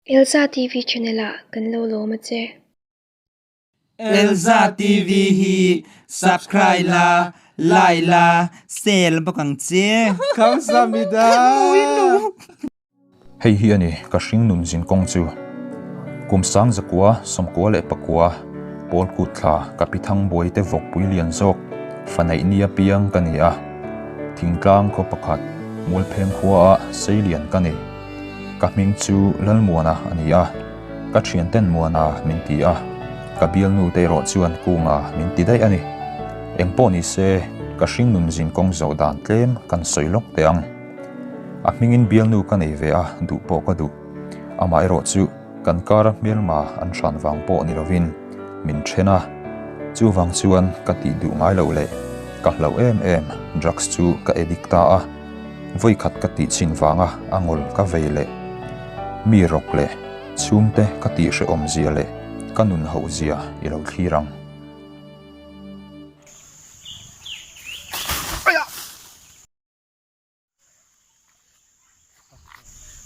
Elza TV channel ah kan lo lawm a che. Elza TV hi subscribe la, like la, share bawk ang che. Kamsamida. Hei hi a ni ka hringnun zin kawng chu. Kum sang zakua, sawmkua leh pakua, pawl kut thla ka pi thang buai te vawkpui lian zawk fanaih nia piang ka ni a. Thingtlang khaw pakhat Mualpheng khua ah sei lian ka ni. Ka hming chu Lalmuana a ni a, ka thianten Muana min ti a, ka bialnu te erawh chuan Kunga min ti daih a ni. Engpawh ni se, ka hringnun zin kawng zawh dan tlem kan sawi lawk teh ang. A hmingin bialnu ka nei ve a, duh pawh ka duh. Amaherawh chu kan kara hmelma an hran vang pawh ni lovin min then a, chuvang chuan ka tih duh ngai loh leh ka hlauh em em drugs chu ka addict ta a, vawikhat ka tih chhin vanga a ngawl ka vei leh mi rawk leh chhungte ka tih hrehawm zia leh ka nun hoh zia i lo thlir ang.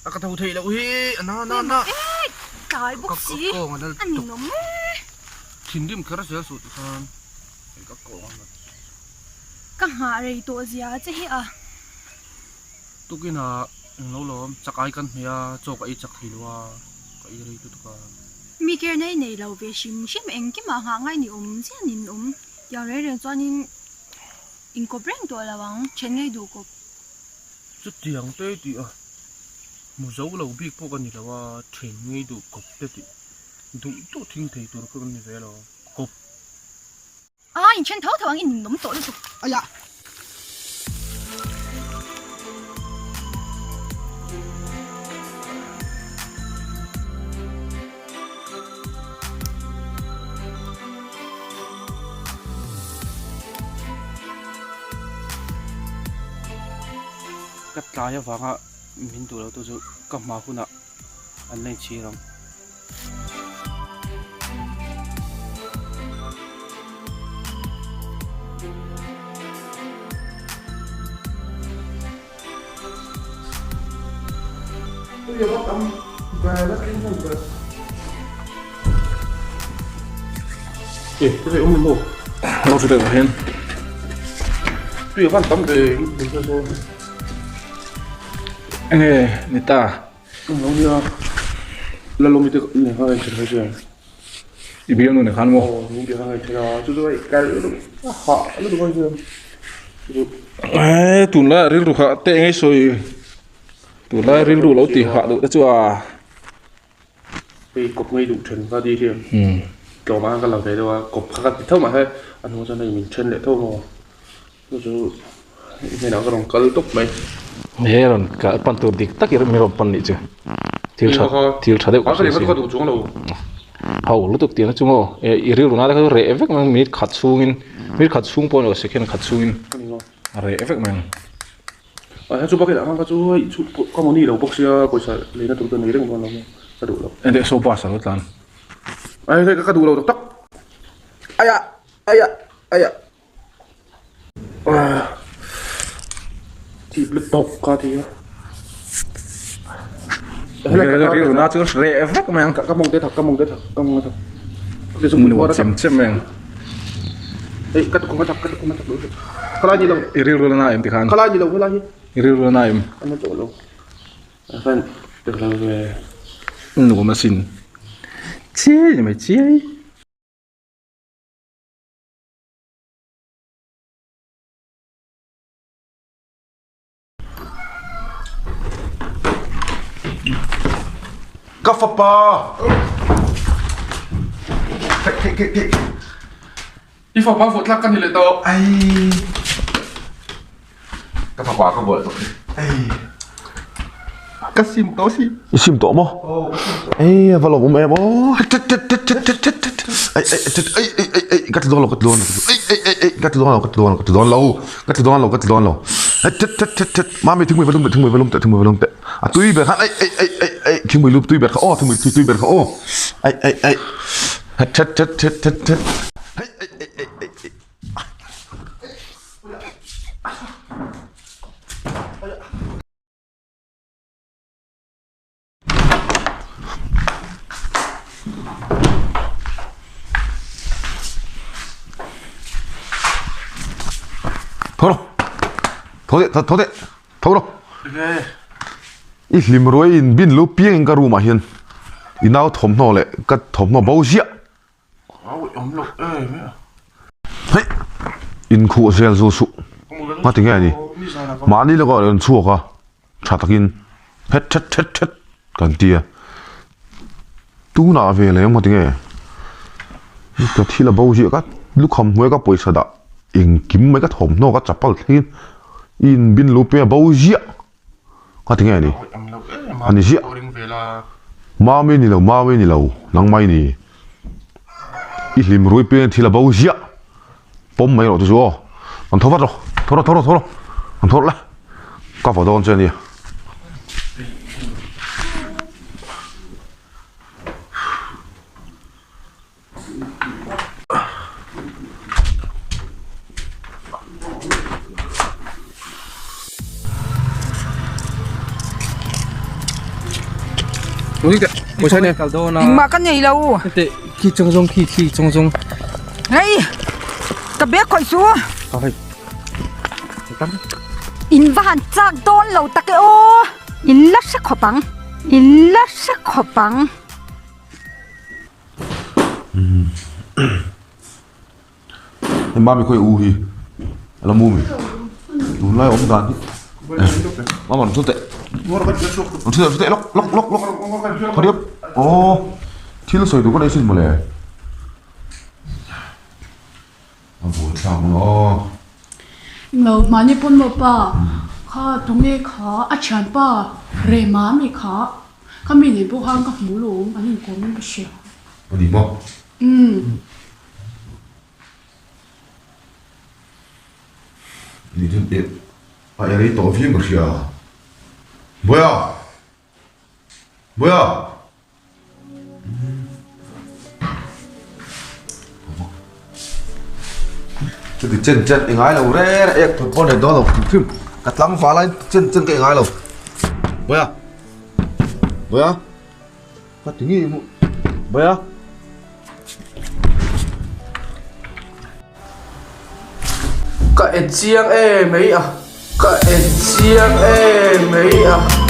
A ka tho theih loh hi a na na na. Tlai bawk si a ninawm e. Thinrim kher zel suh ti khan ka kawng a nat. Ka nghah rei tawh zia che hi a. Tukin ah englo lawm chak ai kan hmeh a chaw ka ei chak thei lo a ka ei rei lutuk a. Mi ker nei nei lo ve hrim hrim engkimah nghah ngai ni awm chiah ninawm tiang reng reng chuanin. Inkawp reng tawh lo ang, then ngei duh kawp. Chutiang te tih a, hmu zo lo bik pawh ka ni lo a, then ngei duh kawp te tih duh duh thing thei tur kha ka ni ve lo, kawp. A, inthen tho tho ang, in ninawm tawh lutuk. Aya! Ka tlai avanga min duh lo tu chu ka hma hunah an la inchhir ang. Enge ni ta? I bialnu nen khan maw? Eee tunlai ah rilru kha teh ngei sawi tunlai rilru lo ti hah duh te chu a. Hei kawp ngei duh then kha ti hian tlawm ah khan ka la ve deuh a kawp kha ka ti tho mahse a hnuah chuan hei min then leh tho maw chu chu i hnenah ka rawn kal tawp mai. He rawn kal pan tur dik tak i min rawn pan nih chu thil tha thil tha deuh ka hria si. Ka duh chuang lo. Ho lutuk tih na chu maw i rilru na te kha chu reh vek mai minute khat chhungin minute khat chhung pawh a ni lo second khat chhungin a reh vek mai ang. A chu bakah khan ka chu hei chu ka money lo bawk sia pawisa leina tur ka nei reng dawn lo maw ka duh lo. Engtiang saw bus a lo tlan? Ai hei ka duh lo tak tak. Aiah aiah aiah thip lutuk ka ti a. Rilru na chu reh vek mai ang. Ka mawng te thak ka mawng te thak ka mawng te thak. Nuam chem chem mai ang. Ei ka tukhum a thak ka tukhum a thak lo khalai ni lo. I rilru la na em tikhan? Khalai ni lo helai hi. I rilru la na em? A na tawh lo. A fan tek lo ve. Nuam asin. Chiai ni mai chiai. Ka fapa! I fapa vuah tlak ka ni leh tawh. Ai. Ka fapa ka vuah tawh. Ai. Ka sim tawh si. I sim tawh maw? Ei a va lawm awm em aw. Tet tet tet tet tet tet tet. Ai ai tet ai ai ai ai ka ti dawn lo ka ti dawn lo. Ai ai ai ai ka ti dawn lo ka ti dawn lo ka ti dawn lo. Ka ti dawn lo ka ti dawn lo. Ai tet tet tet tet. Mami thingpui va lum teh thingpui va lum teh thingpui va lum teh. A tui ber khan ai ai ai ai ai thingpui lum tui ber kha aw thingpui tui ber kha aw. Ai ai ai. Tet tet tet tet tet. Ai ai ai ai ai ai. Tho rawh. Tho teh, tho teh. Tho rawh. I hlim ruai in bin lu piang in ka room ah hian i nau thawmhnaw leh ka thawmhnaw bo ziah. Hei inkhuh zel zu suh nga ti nge ni mahni lawkah rawn chhuak a tha takin het thet thet thet kan ti a tunah ve leh emaw ti nge ka thil a bo ziah ka lukham hnuai ka pawisa dah engkim mai ka thawmhnaw ka chapal thlengin i inbin lu peng a bo ziah. Ka ti nge ni? A ni ziah. Mami ni lo, mami ni lo, nangmah i ni. I hlim rui peng thil a bo ziah. Pawm mai rawh chu chu aw. An tho vat rawh. Tho rawh, tho rawh, tho rawh. An tho rawh le. Ka vaw dawn che a nia. Engmah ka nei lo. Khi chung zawng khi khi chung zawng. Hei ka bag khawih su. In va han chak dawn lo tak e aw. In la hre khawp ang. In la hre khawp ang. Hei mami khawi u hi a la mu mi tunlai awm dan hi mama rawn thu teh rawn thu teh rawn thu teh lawk lawk lawk lawk hurry up aw thil sawi tur ka nei sin mawle a buaithlak ang aw. Englo mahni pawn maw pa kha tunge kha a thianpa Rema ami kha kha mi nei pawh khan ka hmu lo awm an inkawm in ka hria. A ni maw? Umm. Ni chu a erei tawh viau ka hria. Bawiha! Bawiha! Chuti chen chen i ngai lo re re ek thawt pawh nei dawn lo hrim hrim ka tlangval lai chen chen ka i ngai lo Bawiha Bawiha ka ti ngei maw Bawiha. Ka en chiang em mai a ka en chiang em mai a.